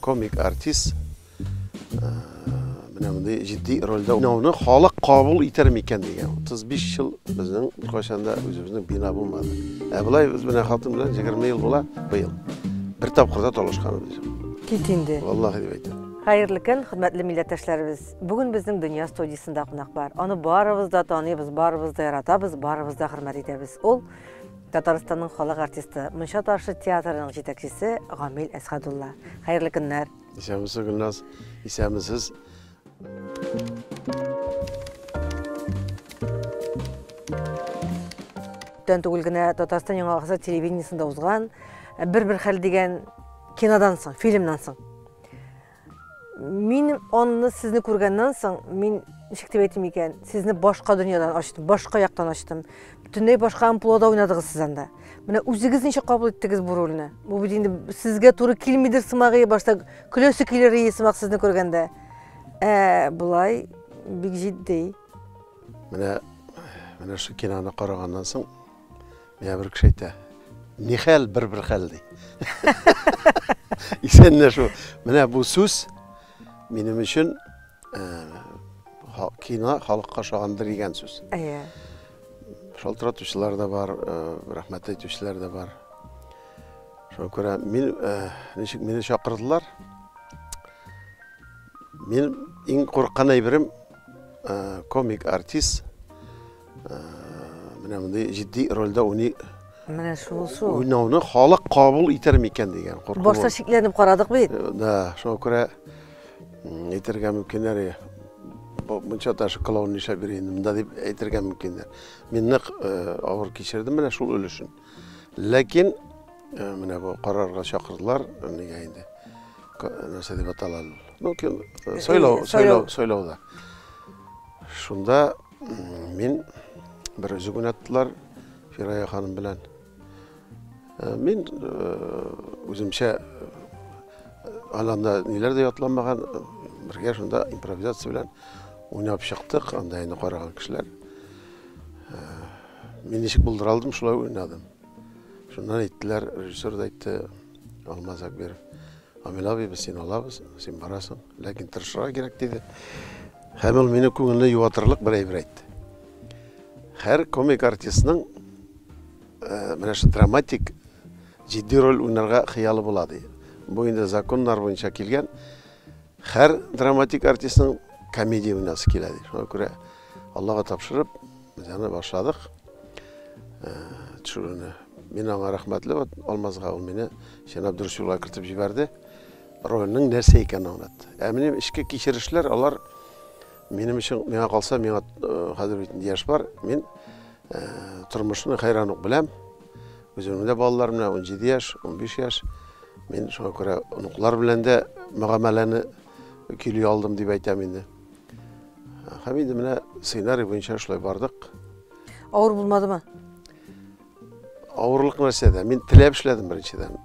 Комик артист менә мондый җитди рольдә уйнауны халык кабул итәр микән дигән. 35 ел безнең беркайчан да үзебезнең бина булмады. Ә болай без менә хатын белән 20 ел була быел. Бер тапкыр да талашканыбыз юк. Кит инде. Валлаһи дип әйтәм. Хәерле көн, хөрмәтле милләттәшләребез. Бүген безнең Дөнья студиясендә кунак бар. Аны барыбыз да таныйбыз, барыбыз да яратабыз, барыбыз да хөрмәт итәбез. Ул Татарстанның халык артисты, Мунча ташы театрының җитәкчесе Гамил Әсхәдулла. Хәерле көннәр. Исәнмесез, Гөлназ. Исәнмесез. Күптән түгел генә Татарстан яңа гасыр телевидениесендә узган Бер-бер хәл дигән кинодан соң, фильмнан соң. Мин аны сезне күргәннән соң, мин ничек дип әйтим икән, сезне башка дөньядан ачтым, башка яктан ачтым. Бөтенләй башка амплуада уйнадыгыз сез анда. Менә үзегез ничек кабул иттегез бу рольне? Бу бит инде сезгә туры килмидер сымагы, башта көләсе килер иде сымак сезне күргәндә. Ә болай бик җитди. Менә менә шу киноны караганнан соң миңа бер кеше әйтә, нихәл бер-бер хәл ди. Исәнләшү. Шу. Менә бу сүз минем өчен кино халыкка ошагандыр дигән сүз. Әйе. Шалтыратучылар да бар, рәхмәт әйтүчеләр дә бар. Шуңа күрә мин ничек мине чакырдылар. Мин иң курыккан әйберем комик артист менә мондый җитди рольдә уйный. Менә шул шул. Уйнауны халык кабул итәр микән дигән курку. Башта шикләнеп карадык бит. Да, шуңа күрә әйтергә мөмкиннәр, бу мунча ташы клоун нишләп йөри инде монда дип әйтергә мөмкиннәр. Мин нык авыр кичердем менә шул өлешен. Ләкин менә бу карарга чакырдылар, нигә инде? Нәрсә дип атала ул? Ну, сайлау, сайлау, сайлауда. Шунда мин бер өзек уйнаттылар Фирая ханым белән. Мин үземчә аланда ниләр дә ятланмаган, бергә шунда импровизация белән уйнап чыктык, анда инде караган кешеләр. Мин ничек булдыра алдым, шулай уйнадым. Шуннан әйттеләр, режиссер да әйтте, Алмаз Акберов, Амил абый, без сине алабыз, син барасың, ләкин тырышырга кирәк, диде. Һәм ул мине күңелне юатырлык бер әйбер әйтте. Һәр комик артистның менә шу драматик җитди роль уйнарга хыялы була, ди. Бу инде законнар буенча килгән. Һәр драматик артистның комедия уйнасы килә, ди. Шуңа күрә Аллага тапшырып, без аны башладык. Төшерүне. Мин аңа рәхмәтле, вот Алмазга, ул мине чынлап дөрес юлга кертеп җибәрде. Рольнең нәрсә икәнен аңлатты. Ә минем эчке кичерешләр, алар минем өчен, миңа калса, миңа хәзер бит яшь бар, мин тормышны хәйран ук беләм. Үземнең дә балалар менә 17 яшь, 15 яшь. Мин шуңа күрә оныклар белән дә мөгамәләне көйли алдым дип әйтәм инде. Һәм инде менә сценарий буенча шулай бардык. Авыр булмадымы? Авырлык нәрсәдә? Мин теләп эшләдем беренчедән.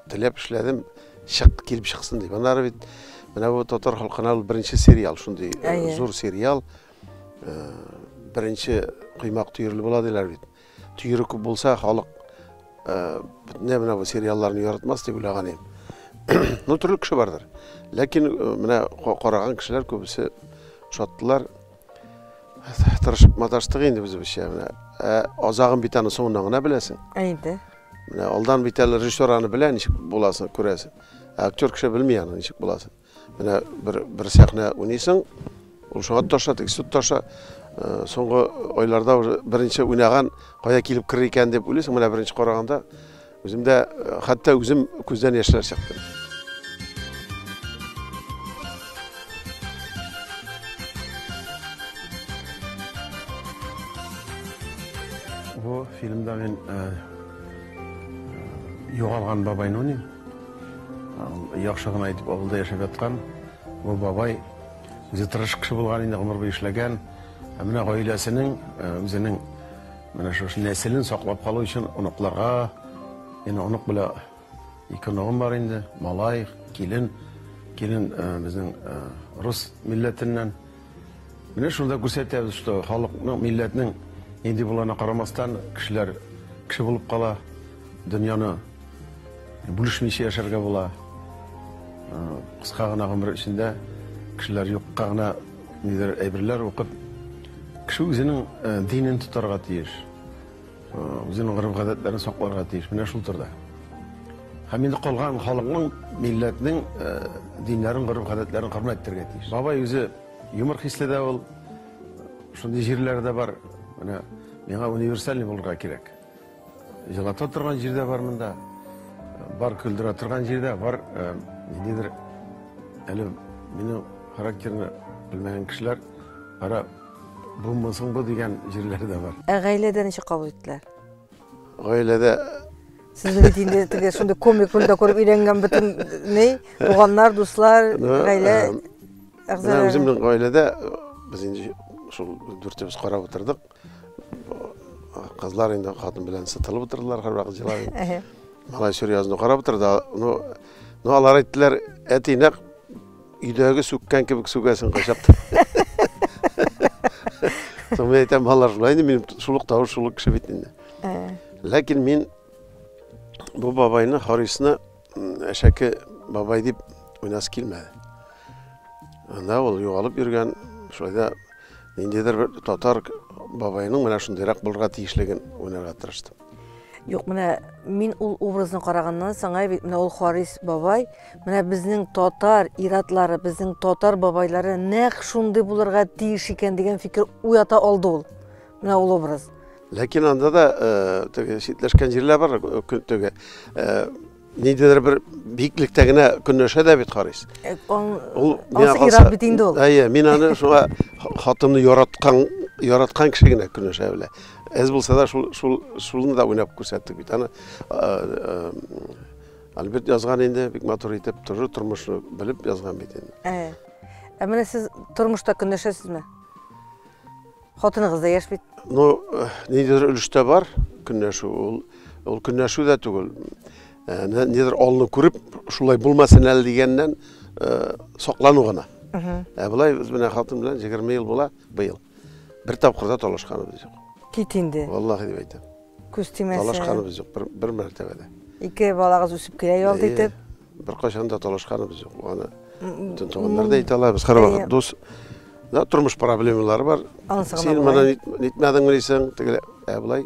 Теләп эшләдем, чык килеп чыксын дип. Аннары бит менә бу татар халкына ул беренче сериал, шундый зур сериал. Беренче коймак төерле була диләр бит. Төере күп булса, халык бөтенләй менә бу сериалларны яратмас дип уйлаган идем. Ну, төрле кеше бардыр. Ләкин менә караган кешеләр күбесе ошаттылар. Тырышып маташтык инде үзебезчә менә. Ә азагын бит аны соңыннан гына беләсең. Әйде. Менә алдан бит әле режиссер аны белә, ничек буласын күрәсең. Ә актер кеше белми аны ничек буласын. Менә бер сәхнә уйныйсың, ул шуңа тоташа, тегесе тоташа. Соңгы айларда уже беренче уйнаган кая килеп керер икән дип уйлыйсың, менә беренче караганда үзем дә, хәтта үзем күздән яшьләр чыкты. Бу фильмда мин югалган бабайны уйныйм. Яхшы гына итеп авылда яшәп яткан бу бабай үзе тырыш кеше булган инде, гомер буе эшләгән. Ә менә гаиләсенең, үзенең менә шушы нәселен саклап калу өчен оныкларга, инде онык белән ике оныгым бар инде, малай, килен, килен безнең рус милләтеннән. Менә шунда күрсәтәбез, что халыкның, милләтнең нинди булуына карамастан, кешеләр кеше булып кала, дөньяны бүлешмичә яшәргә була. Кыска гына гомер эчендә кешеләр юкка гына нидер әйберләр укып, кеше үзенең динен тотарга тиеш, үзенең гореф-гадәтләрен сакларга тиеш. Менә шул турыда. Һәм инде калган халыкның, милләтнең диннәрен, гореф-гадәтләрен хөрмәт итәргә тиеш. Бабай үзе юмор хисле дә ул, шундый җирләре дә бар. Менә миңа универсальный булырга кирәк. Җылата торган җирдә бар монда, бар көлдерә торган җирдә бар, ниндидер әле минем характерны белмәгән кешеләр, кара, бу соң бу дигән җирләре дә бар. Ә гаиләдә ничек кабул иттеләр? Гаиләдә Сезне бит инде теге шундый комик рольдә күреп өйрәнгән бөтен ни, туганнар, дуслар, гаилә әгъзалары. Үземнең гаиләдә без инде шул дүртебез карап утырдык. Кызлар инде хатын белән сытылып утырдылар, һәрвакыт җылап. Малай серьезно карап утырды. Ну, ну алар әйттеләр, әти нәкъ өйдәге сүккән кебек сүгәсең кайчакта. Соң мин әйтәм, алар шулай инде, минем шул ук тавыш, шул ук кеше бит инде. Ләкин мин бу бабайны, Харисны әшәке бабай дип уйнасы килмәде. Анда ул югалып йөргән, шулай да ниндидер бер татар бабайның менә шундыйрак булырга тиешлеген уйнарга тырыштым. Юк, менә мин ул образны караганнан соң, әй бит, менә ул Харис бабай, менә безнең татар иратлары, безнең татар бабайлары нәкъ шундый булырга тиеш икән дигән фикер уята алды ул. Менә ул образ. Ләкин анда да теге читләшкән җирләр бар, теге ниндидер бер биеклектә генә көнләшә дә бит Харис. Ул миңа калса, бит инде ул. Әйе, мин аны шуңа хатынны яраткан кеше генә көнләшә белә. Әз булса да шул шулны да уйнап күрсәттек бит. Аны Альберт язган инде, бик матур итеп, тоже тормышны белеп язган бит инде. Ә менә сез тормышта көнләшәсезме? Хатыныгыз да яшь бит. Ну, ниндидер өлештә бар көнләшү. Ул көнләшү дә түгел. Нидер алны күреп, шулай булмасын әле дигәннән саклану гына. Ә болай без менә хатын белән 20 ел була быел. Бер тапкыр да талашканыбыз юк. Кит инде. Валлаһи дип әйтәм. Күз тимәсен. Талашканыбыз юк бер мәртәбә дә. Ике балагыз үсеп килә ялт итеп. Беркайчан да талашканыбыз юк. Аны бөтен туганнар да әйтә ала. Без һәрвакыт дус. Да, тормыш проблемалары бар. Син моны нитмәдеңме дисең, теге, ә болай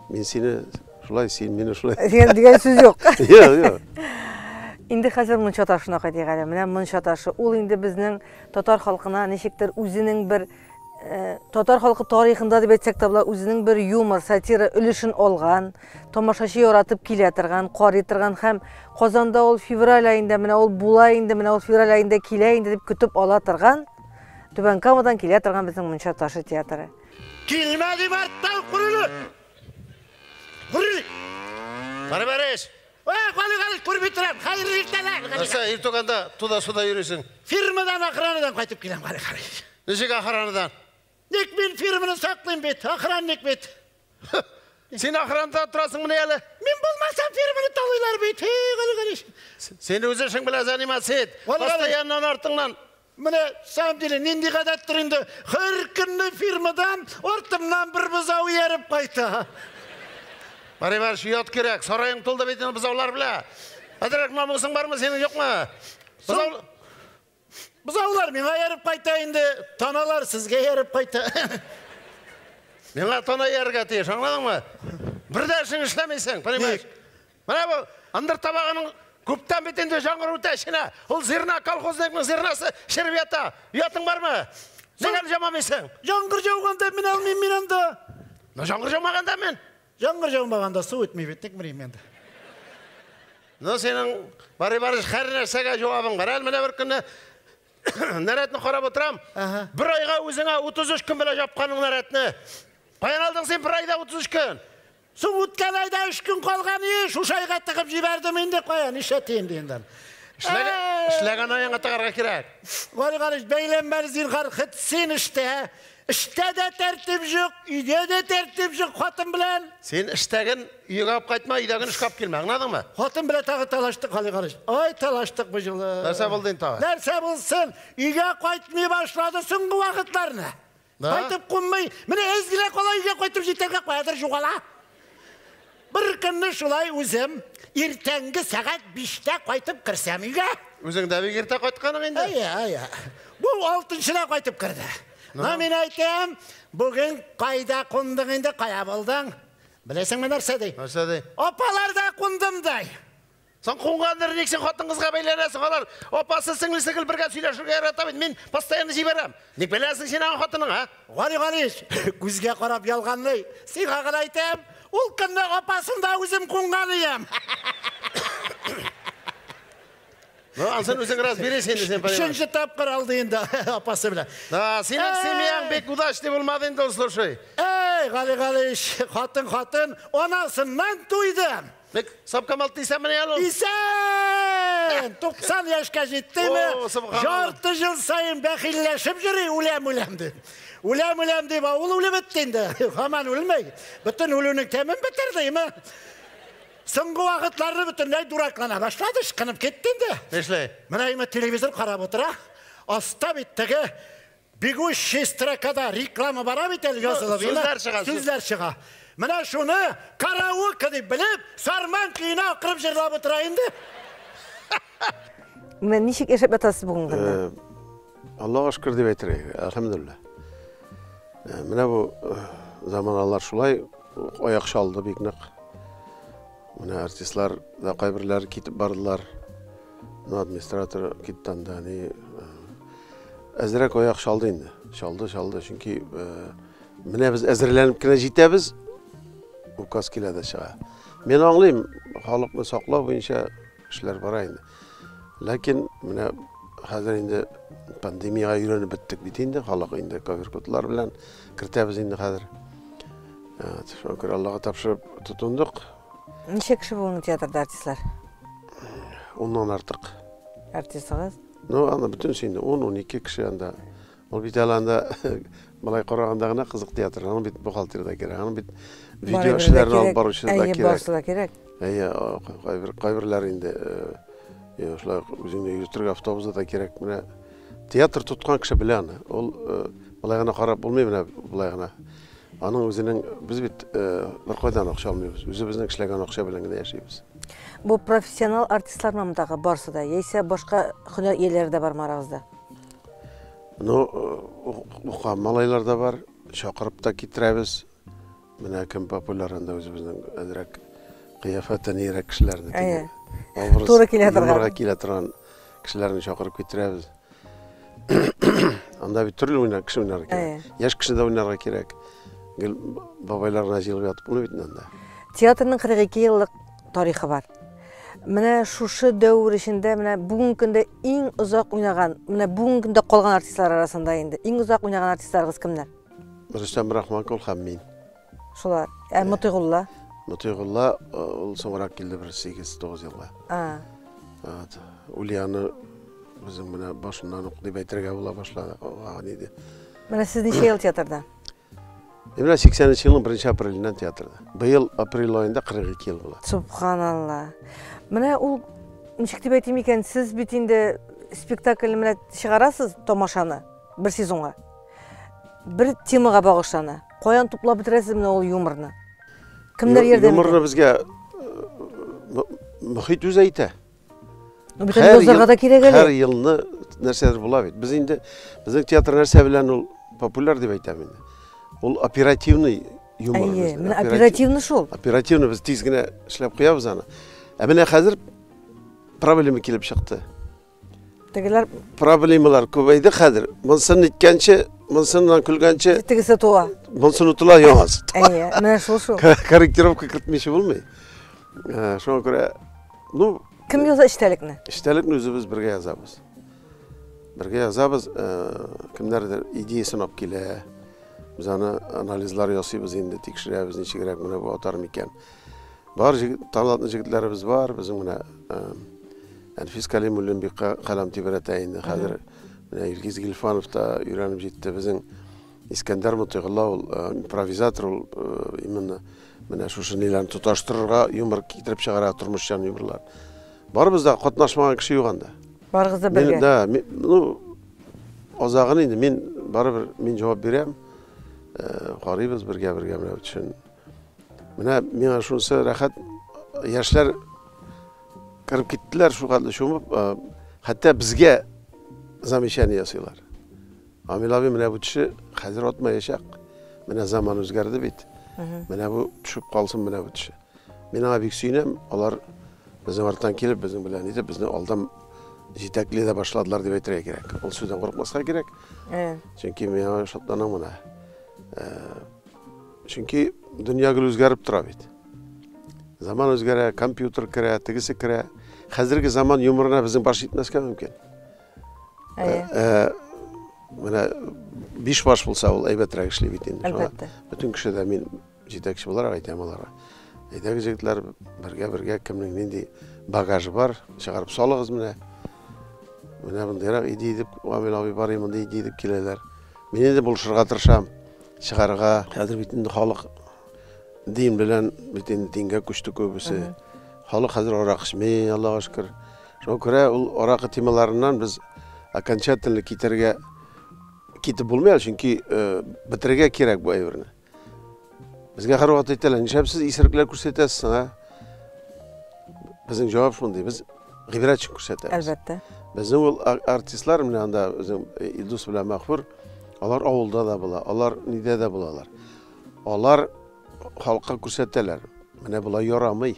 мин сине шулай, син мине шулай. Дигән сүз юк. Юк, юк. Инде хәзер мунча ташына кайтыйк әле. Менә мунча ташы. Ул инде безнең татар халкына ничектер үзенең бер татар халкы тарихында дип әйтсәк тә була, үзенең бер юмор, сатира өлешен алган, тамашачы яратып килә торган, карый торган һәм Казанда ул февраль аенда, менә ул була инде, менә ул февраль аенда килә инде дип көтеп ала торган Түбән Камадан килә торган безнең Мунча ташы театры. Килмә дип арттан күреле. Күреле. Барбарыш. Ой, Гали, Гали, күрми торам. Хәерле иртәләр. Нәрсә, иртүгәндә туда-суда йөрисең? Фирмадан, охранадан кайтып киләм, Гали, Гали. Ничек охранадан? Ник мин фирманы саклыйм бит, охранник бит. Син охранада торасыңмыни әле? Мин булмасам фирманы талыйлар бит. Эй, Гали, Гали. Син үз эшең белән заниматься ит. Постоянно артыңнан. Менә, самом деле, нинди гадәттер инде. Һәр көнне фирмадан артымнан бер бозау ияреп кайта. Барый бар, оят кирәк. Сараең тулды бит инде бозаулар белән. Әзрәк намусың бармы синең, юкмы? Бозау Бозаулар миңа ияреп кайта инде, таналар сезгә ияреп кайта. Миңа тана иярергә тиеш, аңладыңмы? Бер дә эшең эшләмисең, понимаешь? Менә бу ындыр табагының күптән бит инде жаңгыр үтә эченә. Ул зерна, колхозникның зернасы череп ята. Оятың бармы? Нигә әле жамамыйсың? Жаңгыр жауганда мин алмыйм мин анда. Ну, жаңгыр жаумаганда мин. Жаңгыр жаумаганда су үтми бит, ник белмим инде. Ну, синең Барый Барыш һәр нәрсәгә җавабың бар. Әле менә бер көнне нәрәтне карап утырам. Бер айга үзеңә 33 көн белән жапканың нәрәтне. Каян алдың син бер айда 33 көн? Соң үткән айда 3 көн калган иш, шушы айга тыгып җибәрдем инде, кая, нишләтим инде инде. Эшләгән аеңа тыгарга кирәк. Гали Галич, бәйләнмә зинһар, хет син эштә. Эштә дә тәртип юк, өйдә дә тәртип юк хатын белән. Син эштәген өйгә алып кайтма, өйдәген эшкә алып килмә, аңладыңмы? Хатын белән тагы талаштык, Гали Галич. Ай, талаштык бу җылы. Нәрсә булды инде тагы? Нәрсә булсын? Өйгә кайтмый башлады соңгы вакытларны. Кайтып кунмый. Менә әз генә кала өйгә кайтып җитәргә каядыр югала. Бер көнне шулай үзем Иртәнге сәгать 5-тә кайтып керсәм өйгә. Үзең дә бик иртә кайтканың инде. Әйе, әйе. Бу 6-нчыда кайтып керде. Ну, мин әйтәм, бүген кайда кундың инде, кая булдың? Беләсеңме нәрсә ди? Нәрсә ди? Апаларда кундым ди. Син кунгандыр, ник син хатын-кызга бәйләнәсең? Алар апасы, сеңлесе гел бергә сөйләшергә ярата бит. Мин постоянно җибәрәм. Ник бәйләнәсең син аңа хатыныңа, а? Гали Галич, күзгә карап ялганлый. Сиңа гына әйтәм, ул көнне апасында үзем кунган идем. Ну, ансын үзең разберись инде син, понимаешь. Өченче тапкыр алды инде апасы белән. Да, синең семьяң бик удачный булмады инде ул, слушай. Эй, Гали Галич, хатын, хатын, анасыннан туйдым. Бик Сапкамал дисәмени әле ул? Исән! 90 яшькә җиттеме? О, субханалла. Ярты ел саен бәхилләшеп йөри, үләм, үләм дип. Үләм, үләм дип, ул үлеп бетте инде. Һаман үлмәй. Бөтен үлүнең тәмен бетерде, име? Соңгы вакытларны бөтенләй дураклана башлады, ышкынып китте инде. Нишләй? Менә име телевизор карап утыра. Аста бит теге бегущий строкада реклама бара бит әле язылып. име? Сүзләр чыга. Сүзләр чыга. Менә шуны караоке дип белеп, сарман көенә акырып җырлап утыра инде. Менә ничек яшәп ятасыз бүгенге көндә? Аллаһка шөкер дип әйтергә кирәк, әлхәмдүлилләһ. Менә бу заманалар шулай аяк чалды бик нык. Менә артистлар да кайберләре китеп бардылар. Ну, администратор китте анда, ни әзрәк аяк чалды инде. Чалды, чалды, чөнки менә без әзерләнеп кенә җитәбез, указ килә дә чыга. Мин аңлыйм, халыкны саклау буенча эшләр бара инде. Ләкин менә хәзер инде пандемиягә өйрәнеп беттек бит инде, халык инде ковид-кодлар белән кертәбез инде хәзер. Шуңа күрә Аллаһка тапшырып тотындык. Ничә кеше бүген театрда артистлар? Уннан артык. Артистыгыз? Ну, анда бөтенесе инде 10-12 кеше анда. Ул бит әле анда болай караганда гына кызык театр. Аның бит бухгалтер да кирәк, аның бит видео эшләрен алып баручы да кирәк. Барысы да кирәк. Әйе, кайберләр инде шулай үзеңне йөртергә автобуста да кирәк. Менә театр тоткан кеше белә аны. Ул болай гына карап булмый, менә болай гына. Аның үзенең, без бит беркайдан акча алмыйбыз. Үзебезнең эшләгән акча белән генә яшибез. Бу профессионал артистлармы мондагы барысы да, яисә башка һөнәр ияләре дә бармы арагызда? Ну, укыган малайлар да бар, чакырып та китерәбез. Менә кем популяр анда үзебезнең әзрәк кыяфәте нирәк кешеләрне теге образ Туры килә торган. юморга килә торган кешеләрне чакырып китерәбез. Анда бит төрле уйнар, кеше уйнарга кирәк. Яшь кеше дә уйнарга кирәк. Гел бабайлар гына җыелып ятып булмый бит анда. Театрның 42 еллык тарихы бар. Менә шушы дәвер эчендә, менә бүгенге көндә иң озак уйнаган, менә бүгенге көндә калган артистлар арасында инде иң озак уйнаган артистларыгыз кемнәр? Рөстәм Рахманкул һәм мин. Шулар. Ә Мотыйгулла? Мотыйгулла ул соңрак килде бер 8-9 елга. Вот. Ульяна безнең менә башыннан ук дип әйтергә була башлады. Ага, иде. Менә сез ничә ел театрда? Мин менә 80 елның 1 апреленнән театрда. Быел апрель аенда 42 ел була. Субханалла. Менә ул ничек дип әйтим икән, сез бит инде спектакльне менә чыгарасыз тамашаны бер сезонга. Бер темага багышлана. Каян туплап бетерәсез менә ул юморны? Кемнәр ярдәм итә? Юморны безгә мөхит үзе әйтә. Ну, бит аны язарга да кирәк әле. Һәр елны нәрсәдер була бит. Без инде безнең театр нәрсә белән ул популяр дип әйтәм инде. Ул оперативный юмор. Әйе, менә оперативный шул. Оперативный без тиз генә эшләп куябыз аны. Ә менә хәзер проблема килеп чыкты. Тегеләр проблемалар күбәйде хәзер. Монсын иткәнче, монсыннан көлгәнче тегесе туа. Монсын утыла яңасы. Әйе, менә шул шул. Корректировка кертмичә булмый. Шуңа күрә, ну, кем яза эчтәлекне? Эчтәлекне үзебез бергә язабыз. Бергә язабыз, кемнәрдер идеясын алып килә. Без аны анализлар ясыйбыз инде, тикшерәбез, ничегрәк менә бу атар микән. Бар талантлы җегетләребез бар, безнең менә Әлфис Калимуллин бик каләм тибрәтә инде. Хәзер менә Илгиз Гилфанов та өйрәнеп җитте. Безнең Искәндәр Мотыйгулла ул импровизатор, ул именно менә шушы ниләрне тоташтырырга юмор китереп чыгара, тормышчан юморлар. Барыбыз да катнашмаган кеше юк анда. Барыгыз да бергә. Да, ну, азагын инде мин барыбер мин җавап бирәм. Карыйбыз бергә-бергә менә өчен. Менә миңа шунысы рәхәт, яшьләр Кереп киттеләр шул хәтле чумып, хәтта безгә замечание ясыйлар. Амил абый, менә бу төше хәзер атмаячак. Менә заман үзгәрде бит. Менә бу төшеп калсын менә бу төше. Мин аңа бик сөенәм. Алар безнең арттан килеп, безнең белән итеп, безне алдан җитәкли дә башладылар дип әйтергә кирәк. Ул сүздән курыкмаска кирәк. Чөнки мин аңа шатланам менә. Чөнки дөнья гел үзгәреп тора бит. Заман үзгәрә, компьютер керә, тегесе керә. Хәзерге заман юморына безнең баш җитмәскә мөмкин. Менә биш баш булса, ул әйбәтрәк эшли бит инде. Әлбәттә. Бөтен кеше дә мин җитәкче буларак әйтәм аларга. Әйдәгез, егетләр, бергә-бергә кемнең нинди багажы бар, чыгарып салыгыз менә. Менә мондыйрак идея дип, Гамил абый бар, мондый идея дип киләләр. Мин инде булышырга тырышам, чыгарырга. Хәзер бит инде халык дин белән бит инде дингә күчте күбесе. Халык хәзер аракы эчми, Аллага шөкер. Шуңа күрә ул аракы темаларыннан без окончательно китәргә китеп булмый әле, чөнки бетерергә кирәк бу әйберне. Безгә һәрвакыт әйтәләр, нишләп сез исерекләр күрсәтәсез соң, а? Безнең җавап шундый, без гыйбрәт өчен күрсәтәбез. Әлбәттә. Безнең ул артистлар, менә анда безнең Илдус белән Мәгъфүр, алар авылда да була, алар нидә дә булалар. Алар халыкка күрсәтәләр. Менә болай ярамый.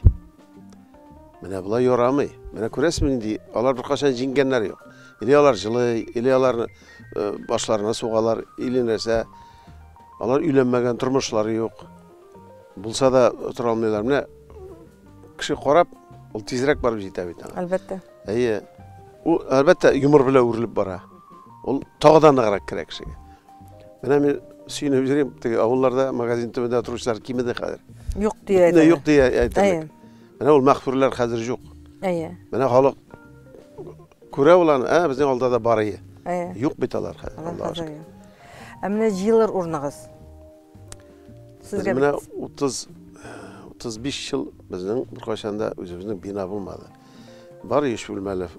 Менә болай ярамый. Менә күрәсезме нинди, алар беркайчан җиңгәннәр юк. Или алар җылый, или алар башларына сугалар, или нәрсә. Алар өйләнмәгән, тормышлары юк. Булса да тора алмыйлар. Менә кеше карап, ул тизрәк барып җитә бит аңа. Әлбәттә. Әйе. Ул әлбәттә юмор белән үрелеп бара. Ул тагы да ныграк керә кешегә. Менә мин сөенеп йөрим, теге авылларда магазин төбендә торучылар кимеде хәзер. Юк дия әйтерлек. Юк дия әйтерлек. Менә ул мәхфүрләр хәзер юк. Әйе. Менә халык күрә ул аны, ә безнең алда да бар ие. Әйе. Юк бит алар хәзер, Аллаһка шөкер. Ә менә җыелыр урыныгыз. Сезгә менә 30 35 ел безнең беркайчан да үзебезнең бина булмады. Бар өч бүлмәле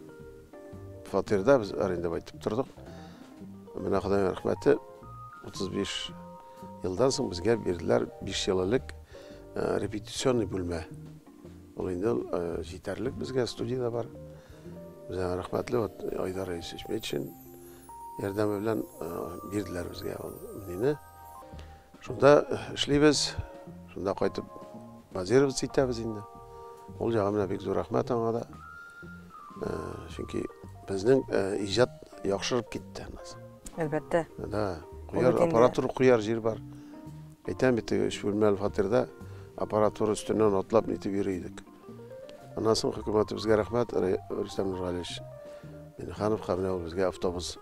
фатирда без арендовать итеп тордык. Менә Ходай рәхмәте 35 елдан соң безгә бирделәр 5 ел элек репетиционный бүлмә. Ул инде җитәрлек безгә, студия дә бар. Без аңа рәхмәтле, вот Айдар Рәисович Метшин ярдәме белән бирделәр безгә ул мине. Шунда эшлибез, шунда кайтып базироваться итәбез инде. Ул ягы менә бик зур рәхмәт аңа да. Чөнки безнең иҗат яхшырып китте. Әлбәттә. Да, куяр аппаратура куяр җир бар. Әйтәм бит, өч бүлмәле фатирда аппаратура өстеннән атлап нитеп йөри идек. Аннан соң хөкүмәтебезгә рәхмәт, Рөстәм Нургалиевич Миннехановка менә ул безгә автобус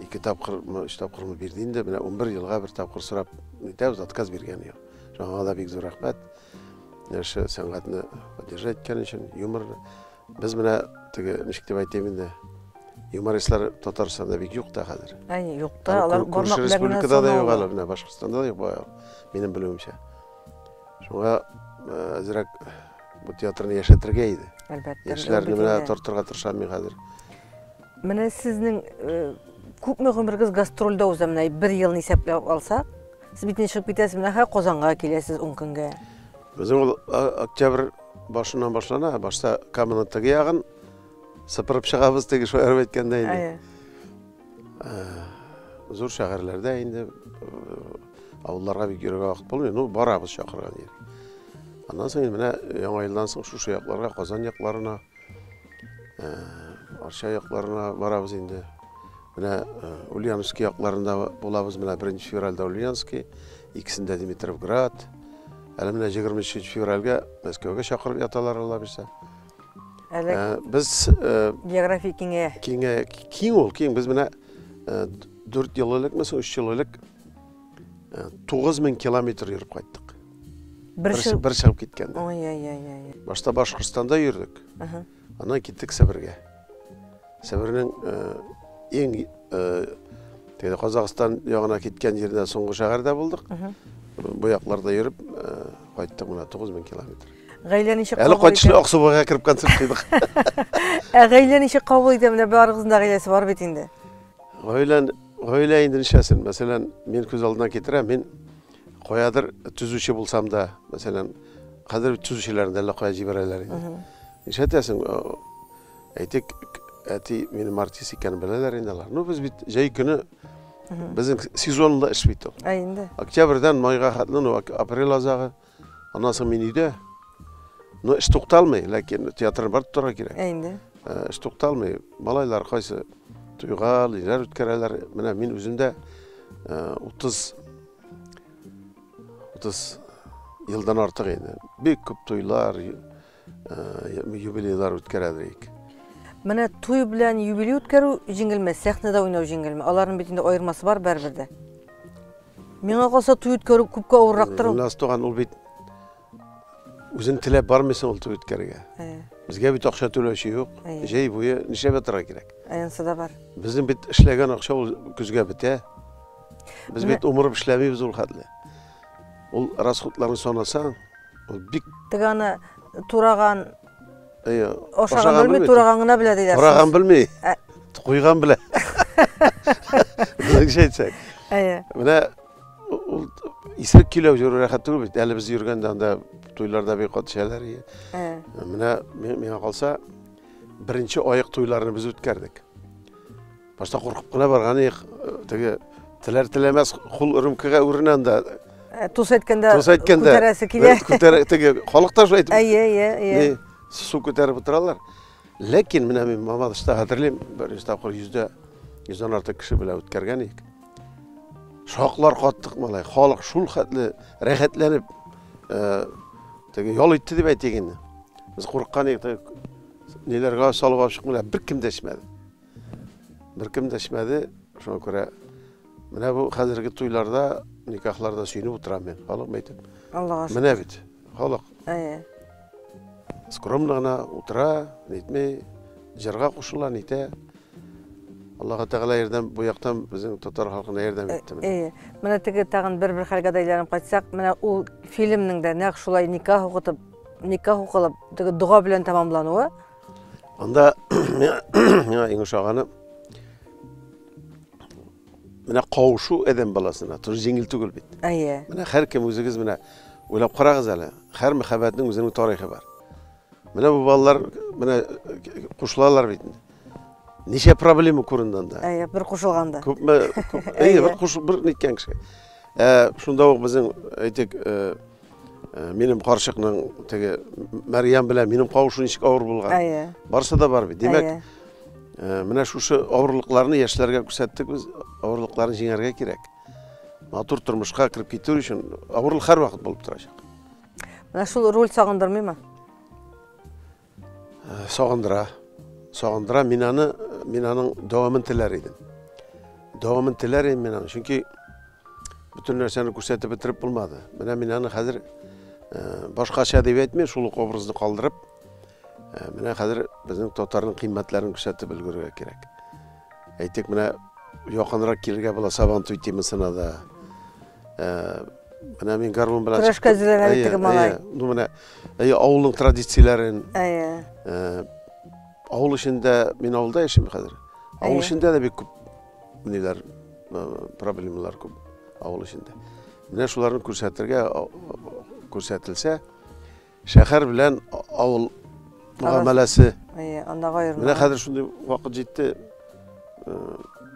ике тапкырмы, өч тапкырмы бирде инде. Менә 11 елга бер тапкыр сорап нитәбез, отказ биргән юк. Шуңа да бик зур рәхмәт. Яше сәнгатьне поддержать иткән өчен, юморны. Без менә теге ничек дип әйтим инде, юмористлар Татарстанда бик юк та хәзер. Әй, юк та, алар бармак белән республикада да юк әле, менә Башкортстанда да юк бая, минем белүемчә. Шуңа әзрәк бу театрны яшәтергә иде. Әлбәттә. Яшьләрне менә тартырга тырышам мин хәзер. Менә сезнең күпме гомергез гастрольдә уза, менә бер елны исәпләп алсак, сез бит чыгып китәсез, менә хәзер Казанга киләсез 10 көнгә. Безнең ул октябрь башыннан башлана, башта Каманың теге ягын сыпырып чыгабыз, теге шаярып әйткәндә инде. Зур шәһәрләрдә инде авылларга бик йөрергә вакыт булмый, ну барабыз чакырган җир. Аннан соң менә Яңа елдан соң шушы якларга, Казан якларына, Арча якларына барабыз инде. Менә Ульяновский якларында булабыз, менә 1 февральдә Ульяновский, икесендә Димитровград. Әле менә 23 февральгә Мәскәүгә чакырып яталар алла бирсә. Әле без география киңәя. Киңәя, киң ул, киң. Без менә 4 ел элекме соң, 3 ел элек 9000 километр йөреп кайттык. Бер чыгып киткәндә. Ой-ой-ой. Башта Башкортстанда йөрдек. Аннан киттек Себергә. Себернең иң теге Казахстан ягына киткән җирдә соңгы шәһәрдә булдык. Бу якларда йөреп кайттык менә 9000 километр. Гаилә ничек Әле кайтышлый Аксубайга кереп концерт куйдык. Ә гаилә ничек кабул итә? Менә барыгызның да гаиләсе бар бит инде. Гаилә, гаилә инде ничәсен? Мәсәлән, мин күз алдына китерәм, мин каядыр төзүче булсам да, мәсәлән, хәзер төзүчеләрне дә әллә кая җибәрәләр инде. Ишетәсең, әйтик, әти минем артист икәнен беләләр инде алар. Ну, без бит җәй көне безнең сезонлы эш бит ул. Ә инде. Октябрьдән майга хәтле, ну, апрель азагы. Аннан соң мин өйдә. Ну, эш тукталмый, ләкин театрны барып торырга кирәк. Ә инде. Эш тукталмый. Малайлар кайсы туйга, ниләр үткәрәләр. Менә мин үзем дә 30 30 елдан артык инде. Бик күп туйлар, юбилейлар үткәрәдер идек. Менә туй белән юбилей үткәрү җиңелме, сәхнәдә уйнау җиңелме? Аларның бит инде аермасы бар барыбер дә. Миңа калса туй үткәрү күпкә авыррактыр ул. Гөлназ туган, ул бит үзең теләп бармыйсың ул туй үткәрергә. Безгә бит акча түләүче юк. Җәй буе нишләп ятарга кирәк? Анысы да бар. Безнең бит эшләгән акча ул көзгә бетә. Без бит умырып эшләмибез ул хәтле. Ул расходларны санасаң, ул бик Теге аны тураган, Әйе, ашаган белми, тураган гына белә диләр. Тураган белми. Куйган белә. Безнеңчә әйтсәк. Әйе. Менә ул исерек көйләп йөрү рәхәт түгел бит. Әле без йөргәндә анда туйларда бик каты эчәләр. Әйе. Менә миңа калса, беренче аек туйларны без үткәрдек. Башта куркып кына барган идек, теге теләр теләмәс кул рюмкага үренә анда. Тус әйткәндә, Тус әйткәндә күтәрәсе килә. Күтәрә, теге халык та шулай әйтеп. Әйе, әйе, әйе. Су күтәреп утыралар. Ләкин менә мин Мамадышта хәтерлим, беренче тапкыр йөздән артык кеше белән үткәргән идек. Шаклар каттык малай, халык шул хәтле рәхәтләнеп, теге ял итте дип әйтик инде. Без курыккан идек, теге ниләргә салып алып чыкмыйлар, беркем дә эчмәде. Беркем дә эчмәде, шуңа күрә менә бу хәзерге туйларда, никахларда сөенеп утырам мин, халык әйтеп. Аллага шөкер. Менә бит, халык. Әйе. Скромно гына утыра, нитми, җырга кушыла, нитә. Аллаһ Тәгалә ярдәм, бу яктан безнең татар халкына ярдәм итте. Әйе. Менә теге тагын бер-бер хәлгә дә әйләнеп кайтсак, менә ул фильмның да нәкъ шулай никах укытып, никах укылып, теге дога белән тәмамлануы. Анда миңа иң ошаганы менә кавышу адәм баласына тоже җиңел түгел бит. Әйе. Менә һәркем үзегез менә уйлап карагыз әле, һәр мәхәббәтнең үзенең тарихы бар. Менә бу балалар менә кушылалар бит инде. Ничә проблема күренде анда? Әйе, бер кушылганда. Күпме, күп, әйе, бер кушыл, бер ниткән кеше. Шунда ук безнең, әйтик, минем карчыкның теге Мәрьям белән минем кавышу ничек авыр булган. Әйе. Барысы да бар бит. Димәк, Әйе. менә шушы авырлыкларны яшьләргә күрсәттек без, авырлыкларны җиңәргә кирәк. Матур тормышка кереп китү өчен авырлык һәрвакыт булып торачак. Менә шул роль сагындырмыймы? Сагындыра. Сагындыра. Мин аны, мин аның дәвамын теләр идем. Дәвамын теләр идем мин аны. Чөнки бөтен нәрсәне күрсәтеп бетереп булмады. Менә мин аны хәзер башкача дип әйтмим, шул ук образны калдырып, менә хәзер безнең татарның кыйммәтләрен күрсәтеп өлгерергә кирәк. Әйтик, менә якынрак килергә була Сабантуй темасына да. Менә мин гармун белән Көрәшкә чыктым. әзерләнә бит Әйе, теге малай. әйе. Ну, менә, әйе, авылның традицияләрен. Әйе. Авыл эчендә, мин авылда яшим хәзер. Авыл Әйе. эчендә дә бик күп ниләр, проблемалар күп авыл эчендә. Менә шуларны күрсәтергә, күрсәтелсә, шәһәр белән авыл мөгамәләсе. Әйе, андагы аерма. Менә хәзер шундый вакыт җитте.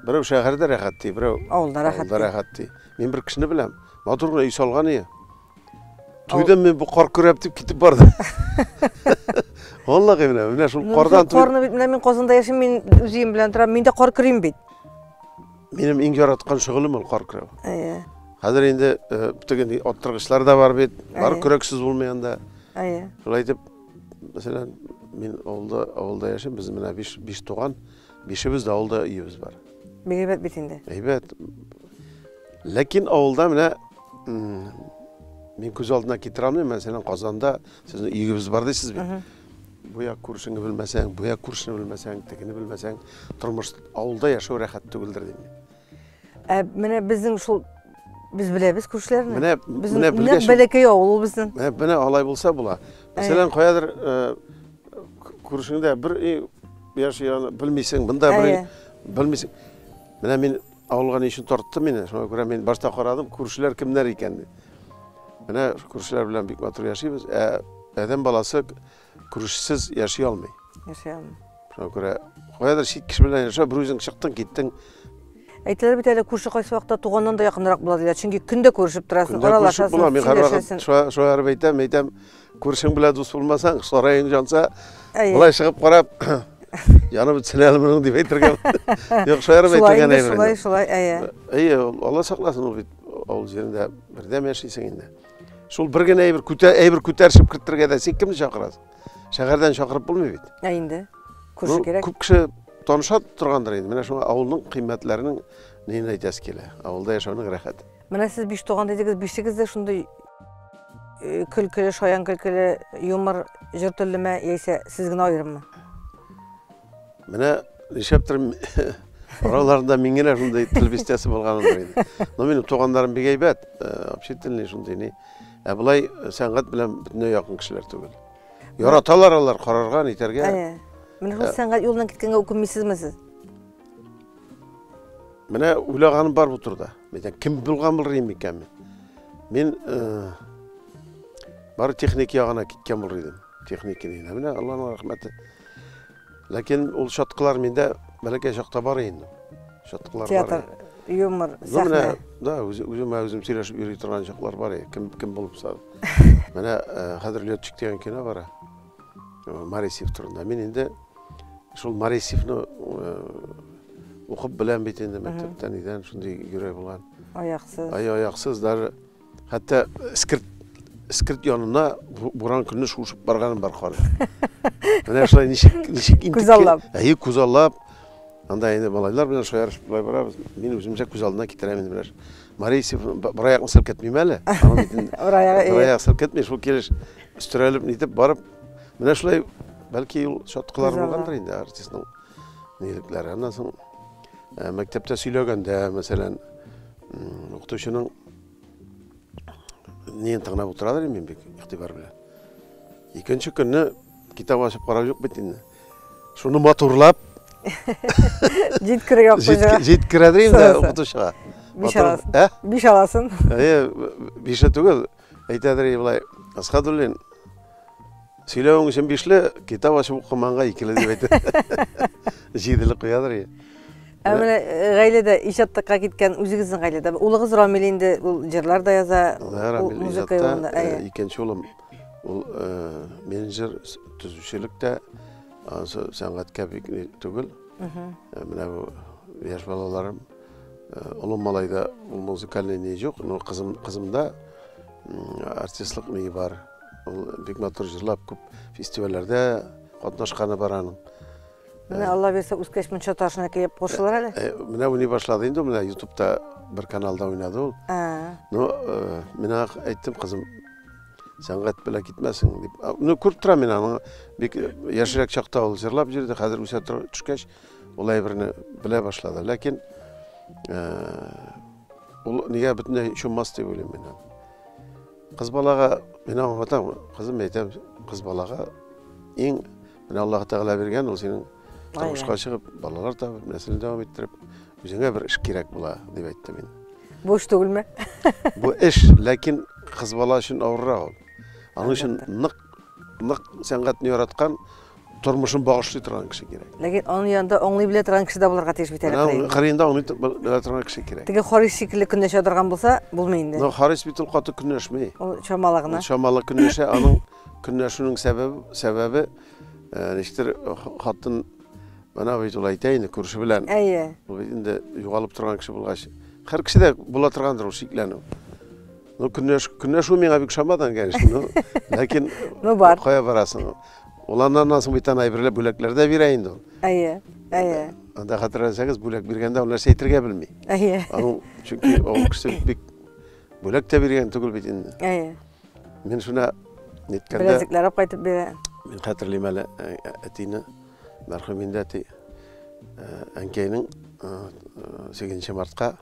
Берәү шәһәрдә рәхәт ди, берәү авылда рәхәт авылда ди. рәхәт ди. Мин бер кешене беләм. Матур гына өй салган иде. Туйдым мин бу кар көрәп дип китеп барды. Валлаһи менә, менә шул Ну, кардан шул карны бит, менә мин Казанда яшим, мин үз өем белән торам, мин дә кар көрим бит. Минем иң яраткан шөгылем ул кар көрәү. Әйе. Хәзер инде теге аттыргычлар да бар бит, бар Әйе. көрәксез булмый анда. Әйе. Шулай итеп, мәсәлән, мин авылда яшим, без менә биш туган, бишебез дә авылда өебез бар. Бик әйбәт бит инде. Әйбәт. Ләкин авылда менә, мин күз алдына китерә алмыйм, мәсәлән, Казанда сезнең өегез бар дисез бит. Бу як күршеңне белмәсәң, бу як күршене белмәсәң, тегене белмәсәң, тормыш авылда яшәү рәхәт түгелдер дим мин. Ә менә безнең шул, без беләбез күршеләрне. Менә, Безнең менә нәкъ белгәч бәләкәй авыл ул безнең. Менә, менә алай булса була. Мәсәлән, каядыр күршеңдә бер өй яши, аны белмисең, бында бер өй Әйе. белмисең. Менә мин авылга ни өчен тартты мине, шуңа күрә мин башта карадым, күршеләр кемнәр икән дип. Менә күршеләр белән бик матур яшибез. Ә адәм баласы Күршесез яши алмый. Яши алмый. Шуңа күрә каядыр чит кеше белән яшәү, бер үзең чыктың, киттең. Әйтәләр бит әле, күрше кайсы вакытта туганнан да якынрак була диләр. Чөнки көн дә күрешеп торасың, Көндә күрешеп аралашасың, була. Мин һәрвакыт сөйләшәсең. шаярып әйтәм, әйтәм, күршең белән дус булмасаң, сараең җанса, Әйе. болай чыгып карап, янып бетсен әле моның дип әйтергә. Юк, шаярып Шулай әйтелгән инде, әйбер. шулай, инде. шулай, әйе. Әйе, ул Алла сакласын, ул бит авыл җирендә бердәм яшисең инде. Шул бер генә әйбер күтәр, әйбер күтәршеп кертергә дә син кемне чакырасың? Шәһәрдән чакырып булмый бит. Ә инде күрше Ну, кирәк. Күп кеше таныша торгандыр инде. Менә шуңа авылның кыйммәтләренең нин әйтәсе килә. Авылда яшәүнең рәхәте. Менә сез биш туган дидегез, бишегез дә шундый көлкеле, шаян көлкеле, юмор, җыр теллеме, яисә сез генә аерыммы? Менә нишләптер араларында мин генә шундый тел бистәсе булганымдыр инде. Но минем туганнарым бик әйбәт, общительный шундый ни. Ә болай сәнгать белән бөтенләй якын кешеләр түгел. Яраталар алар карарга, нитәргә. Әйе. Менә шул сәнгать юлыннан киткәнгә үкенмисезме сез? Менә уйлаганым бар бу турыда. Әйтәм, кем булган булыр идем икән мин? Мин бары техник ягына киткән булыр идем. Техник генә. Менә Аллаһның рәхмәте. Ләкин ул чаткылар миндә бәләкәй чакта бар инде. Чаткылар бар. Театр, юмор, Ну, менә, сәхнә. да, үземә үзем сөйләшеп йөри торган чаклар бар иде. Кем кем булып са. Менә хәзер Летчик дигән кино бара. Марисев турында. Мин инде шул Марисевны укып беләм бит инде мәктәптән, идән шундый йөрәк булган. Аяксыз. Ай, аяксыз, даже хәтта эскерт янына буран көнне шуышып барганым бар карда. Менә шулай ничек, ничек интеккән. Күзаллап. Әйе, күзаллап. Анда инде малайлар белән шаярышып болай барабыз. Мин үземчә күз алдына китерәм инде берәр. Марисев бер аякны селкетмим әле. Аның бит инде Бер аягы, бер әйе. аяк селкетми, шул килеш өстерәлеп нитеп барып, менә шулай бәлки ул чаткылар Күзаллап. булгандыр инде артистның нилекләре. Аннан соң мәктәптә сөйләгәндә, мәсәлән, укытучының нен тыңлап утырадыр инде мин бик игътибар белән. Икенче көнне китап ачып карау юк бит инде. Шуны матурлап Җиткерергә укытучыга. Җиткерәдер инде Сораса. укытучыга. Биш Матур- аласың. Ә? Биш аласың. Әйе, бише түгел. Әйтәдер болай, Асхадуллин, сөйләвең өчен бишле, китап ачып укыманга икеле дип әйтә. Җиделе куядыр инде. Ә менә гаиләдә иҗаттыкка киткән үзегезнең гаиләдә. Улыгыз Рамил инде ул җырлар да яза, Да, ул Рамил музыка иҗатта, юлында. Әйе. икенче улым ул менеджер, төзүчелектә, анысы сәнгатькә бик ни түгел. Менә бу яшь балаларым, олы малайда ул музыкальный ни юк, но кызымда артистлык ни бар. Ул бик матур җырлап күп фестивальләрдә катнашканы бар аның. Менә Алла бирсә, үскәч мунча ташына килеп кушылыр әле. Менә уйный башлады инде, менә YouTube'та бер каналда уйнады ул. Ну, мин аңа әйттем, кызым, сәнгать белән китмәсең дип. Ну, күреп торам мин аның бик яшьрәк чакта ул җырлап йөрде, хәзер үсә төшкәч, ул әйберне белә башлады. Ләкин ул нигә бөтенләй чуммас дип уйлыйм мин аны. Кыз балага, мин аңа әйтәм, кызым, әйтәм, кыз балага иң менә Аллаһ Тәгалә биргән, ул синең тормышка чыгып, балалар табып, нәселен дәвам иттереп, үзеңә бер эш кирәк була, дип әйттем мин. Бу эш түгелме? Бу эш, ләкин кыз бала өчен авыррак ул. Аның өчен нык, нык сәнгатьне яраткан, тормышын багышлый торган кеше кирәк. Ләкин аның янында аңлый белә торган кеше дә булырга тиеш бит әле. Менә кырыенда. кырыенда аңлый белә торган кеше кирәк. Теге Харис шикелле көнләшә торган булса, булмый инде. Но Харис бит ул каты көнләшми. Ул чамалы гына. Ул чамалы көнләшә, аның көнләшүнең сәбәбе, ничектер хатын менә бит ул әйтә инде күрше белән. Әйе. Ул бит инде югалып торган кеше булгач, һәр кешедә була торгандыр ул шикләнү. Ну, көнләшү миңа бик ошамадан, конечно, но ләкин Ну, бар. кая барасың? Ул аннан соң бит ана әйберләр, бүләкләр дә бирә инде ул. Әйе, әйе. Анда хәтерләсәгез, бүләк биргәндә ул нәрсә әйтергә белми. Әйе. Аның, чөнки ул кеше бик бүләк тә биргән түгел бит инде. Әйе. Мин шуна ниткәндә Беләзекләр алып кайтып бирә. Мин хәтерлим әле, әтине, мәрхүм инде әти, әнкәйнең, 8 мартка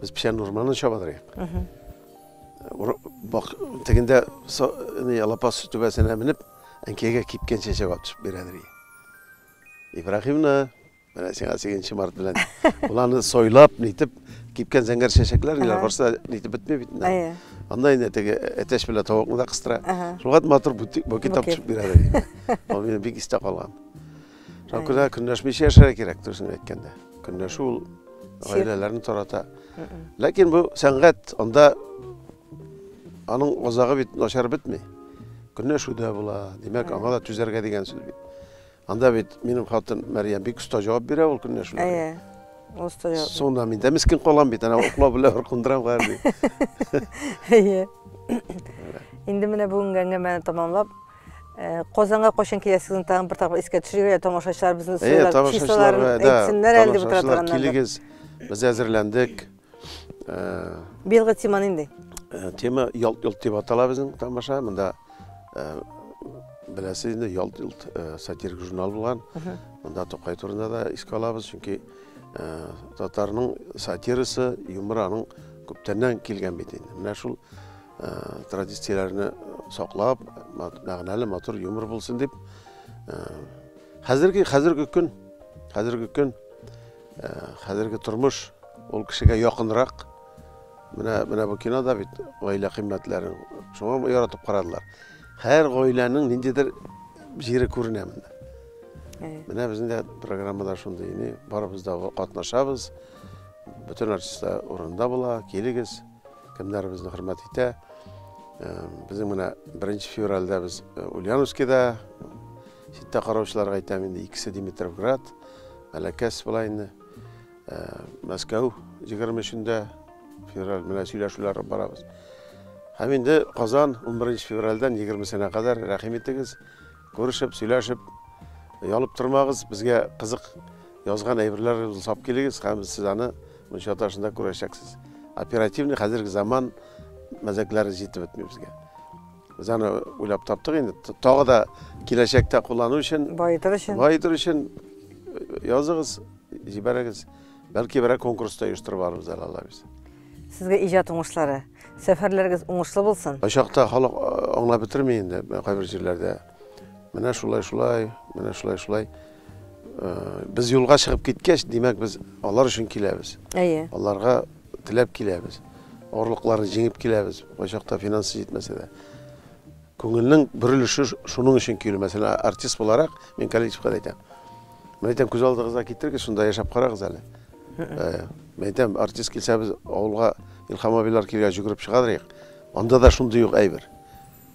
без печән урманын чабадыр идек. Бак, тегендә ни, лапас түбәсенә менеп, әнкәйгә кипкән чәчәк алып төшеп бирәдер иде. Ибраһимны Менә сиңа 8 март белән. Ул аны сойлап, нитеп, кипкән зәңгәр чәчәкләр диләр, барсы да нитеп бетми бит инде. Әйе. Анда инде теге әтәч белән тавыкны да кыстыра. Шуңа матур букет Букет. төшеп бирә дә. Ул минем бик истә калган. Шуңа күрә көнләшмичә яшәргә кирәк, дөресен әйткәндә. Көнләшү ул гаиләләрне тарата. Ләкин бу сәнгать, анда аның азагы бит начар бетми. Көнләшү дә була. Димәк, аңа да түзәргә дигән сүз бит. Анда бит минем хатын Мәрьям бик оста җавап бирә ул көнләшүләргә. Әйе. Ул оста җавап. Сонда мин дә мескен калам бит, ана уклау белән бер кундырам хәзер. Әйе. Инде менә бүгенге әңгәмәне тамамлап, Казанга кайчан киләсегезне тагын бер тапкыр искә төшерергә, тамашачылар безне Әйе, сайлап, числоларын тамашачыларга, да, әйтсеннәр әле дип утыра тамашачылар торганнардыр. килегез. Без әзерләндек. Быелгы тема нинди? Тема ялт-йолт дип атала безнең тамаша. Монда беләсез инде, ялт-йолт сатирик журнал булган. Монда Тукай турында да искә алабыз, чөнки татарның сатирасы, юморы аның күптәннән килгән бит инде. Менә шул традицияләрне саклап, мәгънәле, матур юмор булсын дип, хәзерге көн, хәзерге көн, хәзерге тормыш ул кешегә якынрак. Менә бу кинода бит гаилә кыйммәтләрен шуңа яратып карадылар. Һәр гаиләнең ниндидер җире күренә монда. Менә безнең дә программада шундый, ни, барыбыз да катнашабыз. Бөтен артистлар урында була, килегез, кемнәр безне хөрмәт итә. Безнең менә 1 февральдә без Ульяновскида, читтә караучыларга әйтәм инде, икесе Димитровград, Мәләкәс була инде. Мәскәү 23 февраль менә сөйләшүләр барабыз. Һәм инде Казан 11 февральдән 20-сенә кадәр рәхим итегез, күрешеп, сөйләшеп, ялып тормагыз, безгә кызык язган әйберләрегезне сап килегез һәм сез аны Мунча ташында күрәчәксез. Оперативный хәзерге заман мәзәкләре җитеп бетми безгә. Без аны уйлап таптык инде, тагы да киләчәктә куллану өчен, баетыр өчен, баетыр өчен языгыз, җибәрегез. Бәлки берәр конкурс та оештырып алырбыз әле, Алла бирсә. Сезгә иҗат уңышлары, сәфәрләрегез уңышлы булсын. Кайчакта халык аңлап бетерми инде кайбер җирләрдә. Менә шулай, шулай, менә шулай, шулай. Без юлга чыгып киткәч, димәк, без алар өчен киләбез. Әйе. Аларга теләп киләбез. Авырлыкларны җиңеп киләбез. Кайчакта финансы җитмәсә дә. Күңелнең бер өлеше шуның өчен килү. Мәсәлән, артист буларак мин коллективка да әйтәм. Мин әйтәм, күз алдыгызга китерегез, шунда яшәп карагыз әле. Мин әйтәм, артист килсә без авылга Илһам абилар килгәч йөгереп чыгадыр идек. Анда да шундый ук әйбер.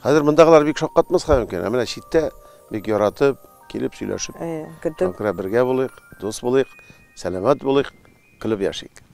Хәзер мондагылар бик шаккатмаска мөмкин. Ә менә читтә бик яратып, килеп сөйләшеп, көтеп. Шуңа күрә бергә булыйк, дус булыйк, сәламәт булыйк, көлеп яшик.